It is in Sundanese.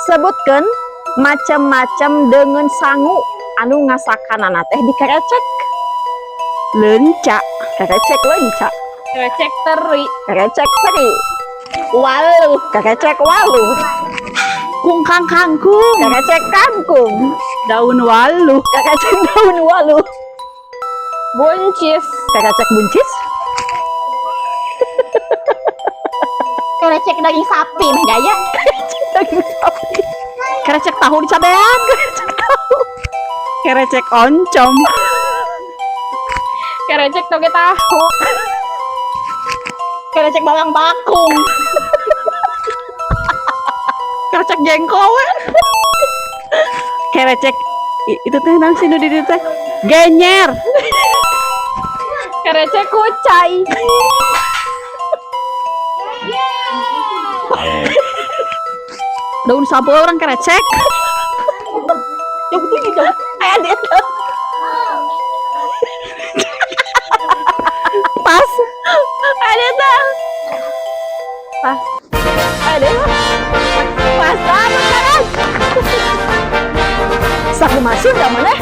Sebutkeun macam-macam deungeun sangu anu ngasakanana teh dikerecek. Leunca. Kerecek leunca. Kerecek teri. Kerecek teri. Waluh. Kerecek waluh. Kungkang kangkung. Kerecek kangkung. Daun waluh. Kerecek daun waluh. Buncis. Kerecek buncis. Kerecek daging sapi meh gaya. Daging sapi. Kerecek tahu dicabean. Kerecek tahu. Kerecek oncom. Kerecek toge tahu. Kerecek bawang bakung. Kerecek jengkol we. Kerecek itu teh naon sih nu di dieu teh? Genyer. Kerecek kucai. Daun sapu orang kerecek. Jauh tinggi jauh. Aya di eta. Pas. Aya di eta. Pas. Aya di eta. Pas banget kan. Sakumaha sih udah mana?